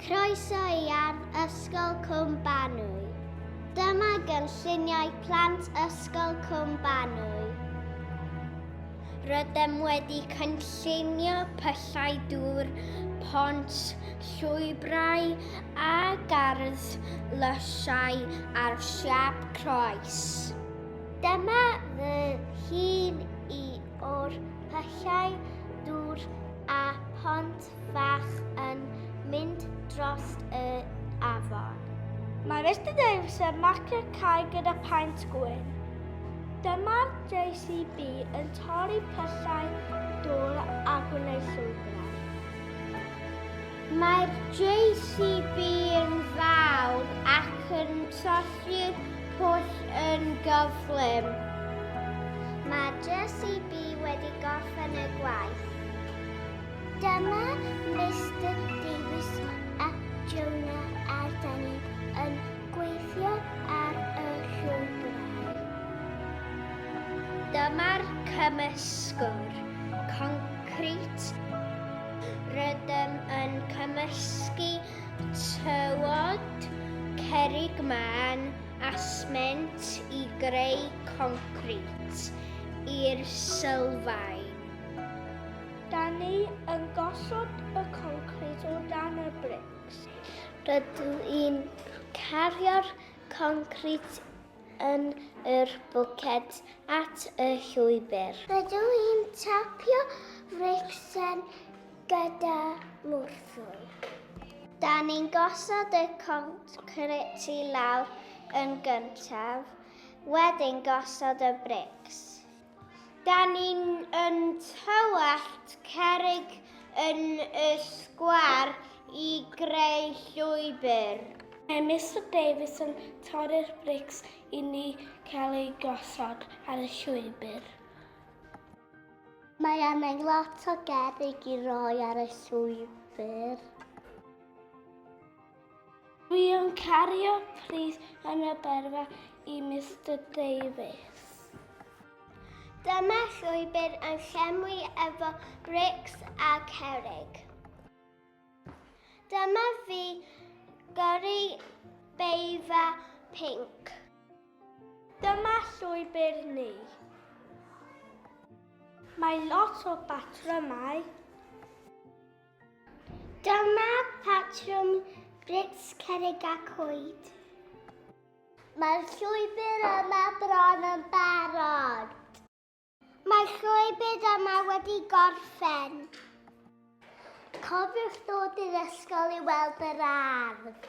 Croeso i Ardd Ysgol Cwm Banwy. Dyma gynlluniau plant Ysgol Cwm Banwy. Rydym wedi cynllunio pyllau dŵr, pont, llwybrau a gardd lysiau ar siâp croes. Dyma fy hun i o'r pyllau dŵr a phont fach yn mynd dros y afon. Mae Mister Davies yn marcio'r cae gyda paent gwyn. Dyma'r JCB yn torri pyllau dŵr a gwneud llwybrau. Mae'r JCB yn fawr ac yn torri'r pwll yn gyflym. Mae JCB wedi gorffen y gwaith. Dyma Mister Davies a Jonah a Danny yn gweithio ar y llwybrau. Dyma'r cymysgwr concrit. Rydym yn cymysgu tywod, cerrig mân a sment i greu concrit i'r sylfaen. Da ni yn gosod y concrit o dan y brics. Rydw i'n cario'r concrit yn yr bwced at y llwybr. Rydw i'n tapio fricsen gyda mwrthwl. Da ni'n gosod y concrit i lawr yn gyntaf, wedyn gosod y brics. Da ni'n yn tywallt cerrig yn y sgwâr i greu llwybr. Mae Mister Davies yn torri'r brics i ni cael eu gosod ar y llwybr. Mae angen lot o gerrig i roi ar y llwybr. Dwi yn cario pris yn y berfa i Mister Davies. Dyma llwybr yn llenwi efo brics a cerrig. Dyma fi gyrru beifa pinc. Dyma llwybr ni. Mae lot o batrymau. Dyma patrwm brics cerrig a coed. Mae'r llwybr yma bron yn barod. Mae'r llwybr yma wedi gorffen. Cofiwch ddod i'r ysgol i weld yr ardd.